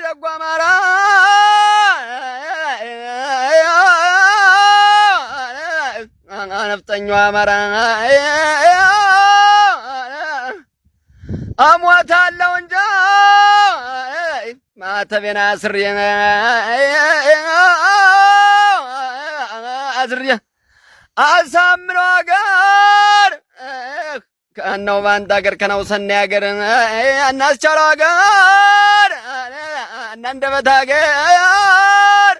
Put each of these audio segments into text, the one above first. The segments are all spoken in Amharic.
ደጉ አማራ ነፍጠኛው አማራ እሞታለሁ እንጂ ማተቤን አስሬ አስሬ አሳምነው አገር ከነው ባንድ አገር ከነው ሰናይ አገር እናስቻለው አገር እናንደበት አገር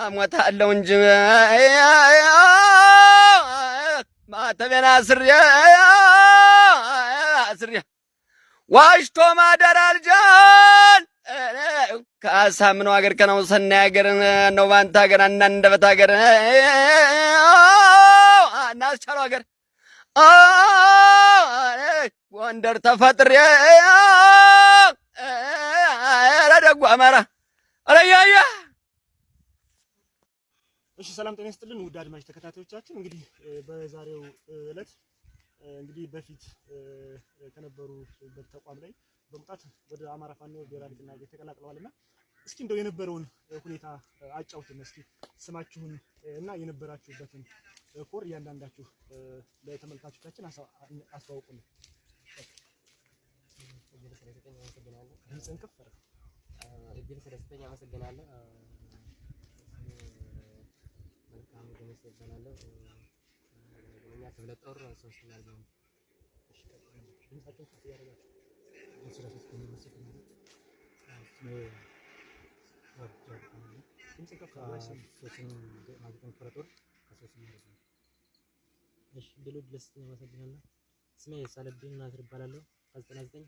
እሞታለሁ እንጂ ማተቤን አስሬ አስሬ ዋሽቶ ማደር አልቻል ከአሳምነው አገር ከነው ሰናይ አገር ነው ባንተ አገር እናንደበት አገር እናስቻለው አገር ጎንደር ተፈጥሬ ኧረ ደጉ አማራ ኧረ እያያ። እሺ፣ ሰላም ጤና ይስጥልን ውድ አድማጭ ተከታታዮቻችን። እንግዲህ በዛሬው ዕለት እንግዲህ በፊት ከነበሩበት ተቋም ላይ በመውጣት ወደ አማራ ፋኖ ብሔራዊ ንቅናቄ ተቀላቅለዋልና እስኪ እንደው የነበረውን ሁኔታ አጫውትን። እስኪ ስማችሁን እና የነበራችሁበትን ኮር እያንዳንዳችሁ ለተመልካቾቻችን አስተዋውቁልን። እድል ስለሰጠኝ አመሰግናለሁ። ድምፅህን ከፍ አድርገው። እድል ስለሰጠኝ አመሰግናለሁ። መልካሙ ደመስ እባላለሁ። እኛ ክፍለ ጦር ሶስተኛ ልጅ። እሺ፣ ቀጥሉ። ድምፃችሁን ከፍ እያደረጋችሁ። ድምፅህን ከፍ አድርገው፣ አይሰማም። እሺ፣ እድሉ ስለሰጠኝ አመሰግናለሁ። ስሜ ሳለዲን ናስር እባላለሁ። ከ99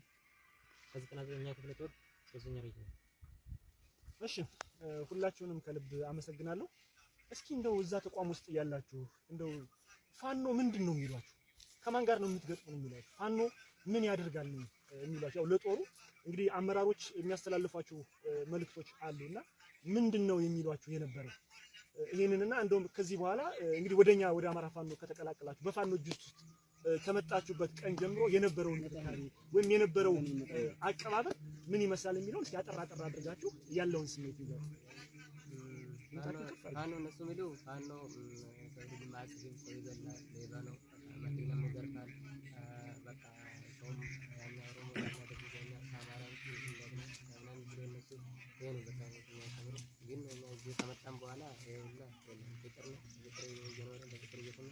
ከ99ኛ ክፍለ ጦር ሶስተኛ ልጅ ነኝ። እሺ፣ ሁላችሁንም ከልብ አመሰግናለሁ። እስኪ እንደው እዛ ተቋም ውስጥ ያላችሁ እንደው ፋኖ ምንድን ነው የሚሏችሁ? ከማን ጋር ነው የምትገጥሙ ነው የሚሏችሁ? ፋኖ ምን ያደርጋል ነው የሚሏችሁ? ያው ለጦሩ እንግዲህ አመራሮች የሚያስተላልፏችሁ መልእክቶች አሉና ምንድን ነው የሚሏችሁ የነበረው? ይሄንንና እንደውም ከዚህ በኋላ እንግዲህ ወደኛ ወደ አማራ ፋኖ ከተቀላቀላችሁ በፋኖ እጅ ውስጥ ከመጣችሁበት ቀን ጀምሮ የነበረውን እንክብካቤ ወይም የነበረው አቀባበል ምን ይመስላል የሚለውን እስኪ አጠር አጠር አድርጋችሁ ያለውን ስሜት ይዘሩ። ፋኖ እነሱ የሚሉ ፋኖ ሰው ልጅ ማያስብም፣ ሰው ይገላል፣ ሌባ ነው፣ መኪናም ይዘርፋል። በቃ ሰውም ያኛ ኦሮሞ ያኛ ደቡብ ያኛ ከአማራ ውጭ እንደዚህ ምናምን ብሎ እነሱ ይሄ ነው በቃ የሚያስተምሩ። ግን እኛ እዚህ ከመጣን በኋላ ይኸውና ፍቅር ነው፣ ፍቅር እየኖርን በፍቅር እየተኛ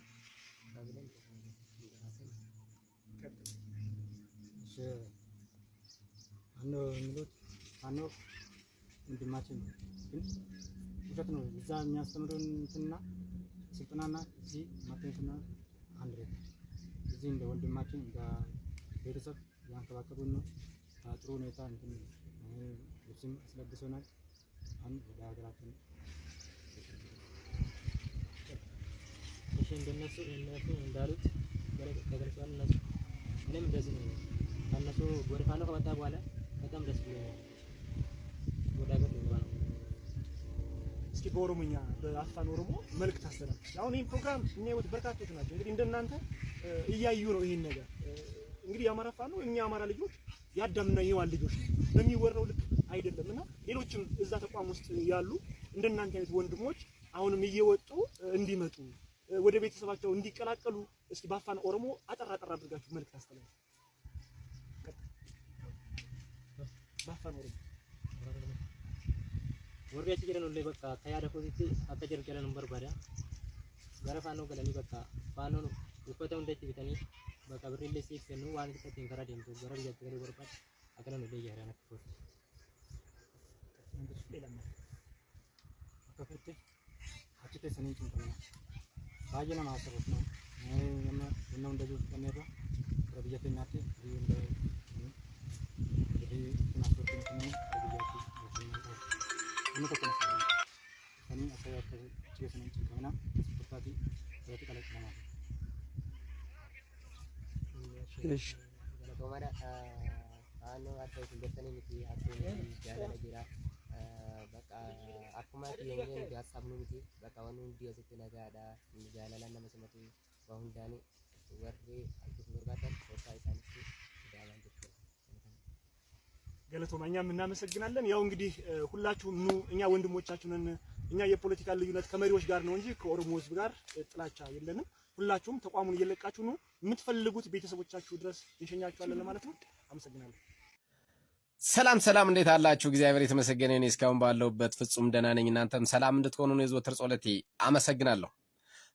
ብለን እንደራሴ። እሺ፣ ፋኖ የሚሉት ፋኖ ወንድማችን ነው፣ ግን ውሸት ነው። እዛ የሚያስተምሩን እንትና ስልጠናና እዚህ ማተንትና አንድ ላይ እዚህ እንደ ወንድማችን እንደ ቤተሰብ ያንከባከቡን ነው። በጥሩ ሁኔታ እንትን ልብስም አስለብሶናል። አሁን ወደ ሀገራችን። እሺ፣ እንደነሱ እነሱ እንዳሉት ተገልጿል። እነሱ እኔም እንደዚህ ነው። ከእነሱ ወደ ፋኖ ከመጣ በኋላ በጣም ደስ ብሎኛል። ወደ ሀገር ልገባ ነው። እስኪ በኦሮሞኛ በአፋን ኦሮሞ መልእክት አስተላልፍ። አሁን ይህን ፕሮግራም የሚያዩት በርካቶች ናቸው። እንግዲህ እንደናንተ እያዩ ነው ይሄን ነገር። እንግዲህ የአማራ ፋኖ እኛ የአማራ ልጆች የአዳምና የሔዋን ልጆች ነው፣ በሚወራው ልክ አይደለም እና ሌሎችም እዛ ተቋም ውስጥ ያሉ እንደናንተ አይነት ወንድሞች አሁንም እየወጡ እንዲመጡ ወደ ቤተሰባቸው እንዲቀላቀሉ እስኪ በአፋን ኦሮሞ አጠር አጠር አድርጋችሁ መልእክት አስተላልፍ። በአፋን ኦሮሞ። Warri achi jiran illee bakka akka yaada kootiitti akka jiru galan hin barbaada. Gara faannoo galanii bakka faannoon uffata hunda itti bitanii bakka birrii illee siif kennu waan ittiin karaa deemtu gara biyyaatti galuu barbaada. Akka namni illee yaadaan akka kooti. ሌላ Akka feette achi teessanii cimtamina. Baay'ee nama haasawuuf ነው. Nama wanna hunda jiru fixanneerra gara biyya keenyaatti biyya hunda እንግዲህ ትራንስፖርት kennanii gara biyyaatti geessanii inni tokko na sanii akka akka achi keessanii cimtamina ispoortaatii irratti qalaqinamaa. እሺ። Galatoomaadha. Faannoo akka isin jettanii miti, akka miti, jaalala jira. Bakka akkuma keenyee nuti haasofnu miti, bakka wanni hundi asitti nagaadha. Jaalalaan nama simatu. Waa hundaanuu warri ajjeesuu barbaadan koottaa isaanitti ida'amaa jechuudha. Galatoomaa እኛም እናመሰግናለን። ያው እንግዲህ ሁላችሁም ኑ፣ እኛ ወንድሞቻችሁ ነን። እኛ የፖለቲካ ልዩነት ከመሪዎች ጋር ነው እንጂ ከኦሮሞ ሕዝብ ጋር ጥላቻ የለንም። ሁላችሁም ተቋሙን እየለቃችሁ ኑ፣ የምትፈልጉት ቤተሰቦቻችሁ ድረስ እንሸኛችኋለን ለማለት ነው። አመሰግናለሁ። ሰላም ሰላም፣ እንዴት አላችሁ? እግዚአብሔር የተመሰገነ ይሁን። እስካሁን ባለሁበት ፍጹም ደህና ነኝ። እናንተም ሰላም እንድትሆኑ ነው የዘወትር ጸሎቴ። አመሰግናለሁ።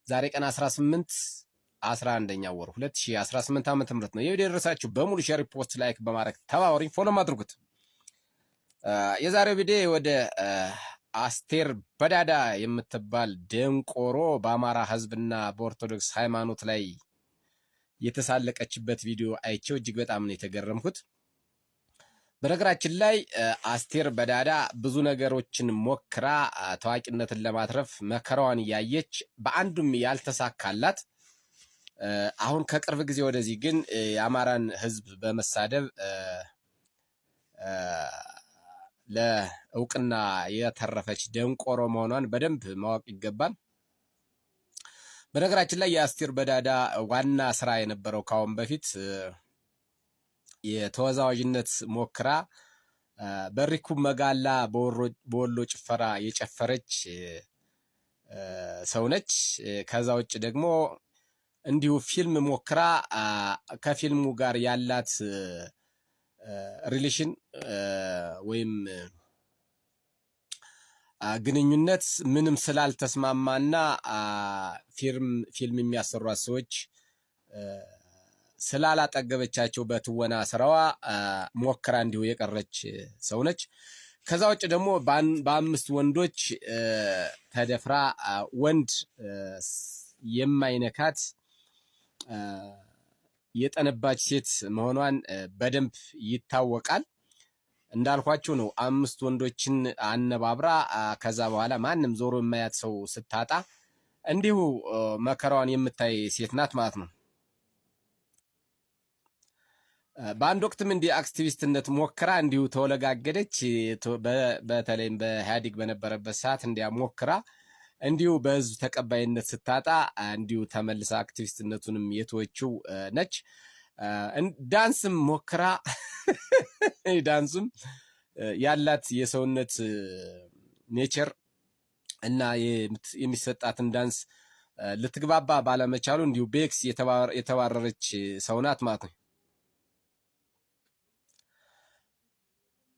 ዛሬ ቀን 18 11ኛ ወር 2018 ዓ.ም ነው። ይህ ቪዲዮ የደረሳችሁ በሙሉ share፣ post፣ like በማድረግ ተባበሩኝ፣ follow ም አድርጉት። የዛሬው ቪዲዮ ወደ አስቴር በዳዳ የምትባል ደንቆሮ በአማራ ሕዝብና በኦርቶዶክስ ሃይማኖት ላይ የተሳለቀችበት ቪዲዮ አይቼው እጅግ በጣም ነው የተገረምኩት። በነገራችን ላይ አስቴር በዳዳ ብዙ ነገሮችን ሞክራ ታዋቂነትን ለማትረፍ መከራዋን እያየች በአንዱም ያልተሳካላት፣ አሁን ከቅርብ ጊዜ ወደዚህ ግን የአማራን ሕዝብ በመሳደብ ለእውቅና የተረፈች ደንቆሮ መሆኗን በደንብ ማወቅ ይገባል። በነገራችን ላይ የአስቴር በዳዳ ዋና ስራ የነበረው ካሁን በፊት የተወዛዋዥነት ሞክራ በሪኩ መጋላ በወሎ ጭፈራ የጨፈረች ሰው ነች። ከዛ ውጭ ደግሞ እንዲሁ ፊልም ሞክራ ከፊልሙ ጋር ያላት relation ወይም ግንኙነት ምንም ስላልተስማማና ፊልም የሚያሰሯት ሰዎች ስላላጠገበቻቸው በትወና ስራዋ ሞክራ እንዲሁ የቀረች ሰው ነች። ከዛ ውጭ ደግሞ በአምስት ወንዶች ተደፍራ ወንድ የማይነካት የጠነባች ሴት መሆኗን በደንብ ይታወቃል። እንዳልኳችሁ ነው። አምስት ወንዶችን አነባብራ ከዛ በኋላ ማንም ዞሮ የማያት ሰው ስታጣ እንዲሁ መከራዋን የምታይ ሴት ናት ማለት ነው። በአንድ ወቅትም እንዲህ አክቲቪስትነት ሞክራ እንዲሁ ተወለጋገደች። በተለይም በኢህአዴግ በነበረበት ሰዓት እንዲያ ሞክራ እንዲሁ በህዝብ ተቀባይነት ስታጣ እንዲሁ ተመልሳ አክቲቪስትነቱንም የተወችው ነች። ዳንስም ሞክራ ዳንሱም ያላት የሰውነት nature እና የሚሰጣትን ዳንስ ልትግባባ ባለመቻሉ እንዲሁ በ X የተባረረች ሰው ናት ማለት ነው።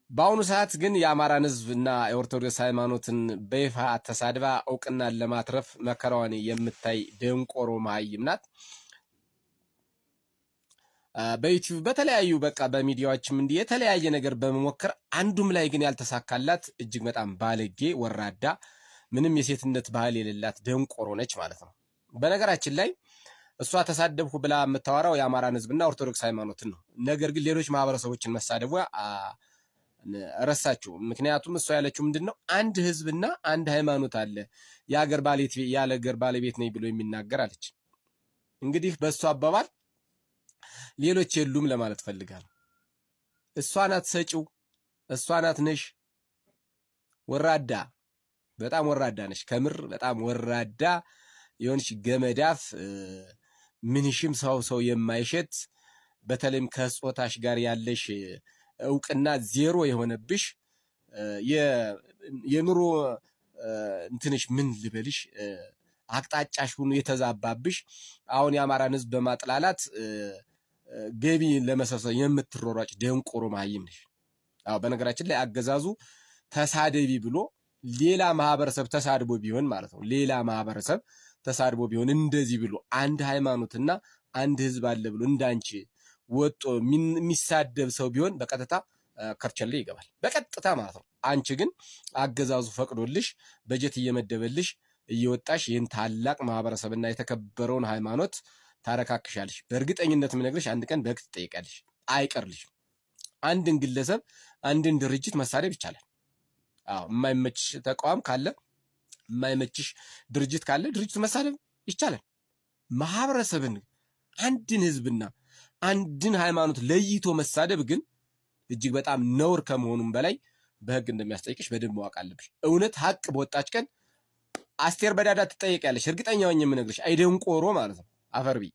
በአሁኑ ሰዓት ግን የአማራን ሕዝብ እና የኦርቶዶክስ ሃይማኖትን በይፋ ተሳድባ እውቅናን ለማትረፍ መከራዋን የምታይ ደንቆሮ መሀይም ናት። በዩቲዩብ በተለያዩ በቃ በሚዲያዎችም እንዲህ የተለያየ ነገር በመሞከር አንዱም ላይ ግን ያልተሳካላት እጅግ በጣም ባለጌ ወራዳ፣ ምንም የሴትነት ባህል የሌላት ደንቆሮ ነች ማለት ነው። በነገራችን ላይ እሷ ተሳደብኩ ብላ የምታወራው የአማራን ሕዝብና ኦርቶዶክስ ሃይማኖትን ነው። ነገር ግን ሌሎች ማህበረሰቦችን መሳደቧ ረሳችው። ምክንያቱም እሷ ያለችው ምንድን ነው? አንድ ህዝብና አንድ ሃይማኖት አለ፣ የአገር ባለቤት ነኝ ብሎ የሚናገር አለች። እንግዲህ በእሷ አባባል ሌሎች የሉም ለማለት ፈልጋል። እሷ ናት ሰጪው፣ እሷ ናት ነሽ። ወራዳ፣ በጣም ወራዳ ነሽ። ከምር በጣም ወራዳ የሆንሽ ገመዳፍ፣ ምንሽም ሰው ሰው የማይሸት፣ በተለይም ከጾታሽ ጋር ያለሽ እውቅና ዜሮ የሆነብሽ፣ የኑሮ እንትንሽ ምን ልበልሽ አቅጣጫሽ ሁሉ የተዛባብሽ፣ አሁን የአማራን ሕዝብ በማጥላላት ገቢ ለመሰብሰብ የምትሯሯጭ ደንቆሮ መሀይም ነሽ። አዎ፣ በነገራችን ላይ አገዛዙ ተሳደቢ ብሎ ሌላ ማህበረሰብ ተሳድቦ ቢሆን ማለት ነው፣ ሌላ ማህበረሰብ ተሳድቦ ቢሆን እንደዚህ ብሎ አንድ ሃይማኖትና አንድ ህዝብ አለ ብሎ እንዳንቺ ወጦ የሚሳደብ ሰው ቢሆን በቀጥታ ከርቸሌ ይገባል፣ በቀጥታ ማለት ነው። አንቺ ግን አገዛዙ ፈቅዶልሽ በጀት እየመደበልሽ እየወጣሽ ይህን ታላቅ ማህበረሰብና የተከበረውን ሃይማኖት ታረካክሻለሽ። በእርግጠኝነት የምነግርሽ አንድ ቀን በህግ ትጠይቃለሽ፣ አይቀርልሽም። አንድን ግለሰብ አንድን ድርጅት መሳደብ ይቻላል። አዎ፣ የማይመችሽ ተቋም ካለ፣ የማይመችሽ ድርጅት ካለ ድርጅቱ መሳደብ ይቻላል። ማህበረሰብን፣ አንድን ህዝብና አንድን ሃይማኖት ለይቶ መሳደብ ግን እጅግ በጣም ነውር ከመሆኑም በላይ በህግ እንደሚያስጠይቅሽ በደንብ ማወቅ አለብሽ። እውነት ሀቅ በወጣች ቀን አስቴር በዳዳ ትጠየቂያለሽ። እርግጠኛ ሆኜ የምነግርሽ አይደንቆሮ ማለት ነው። አፈርቢ።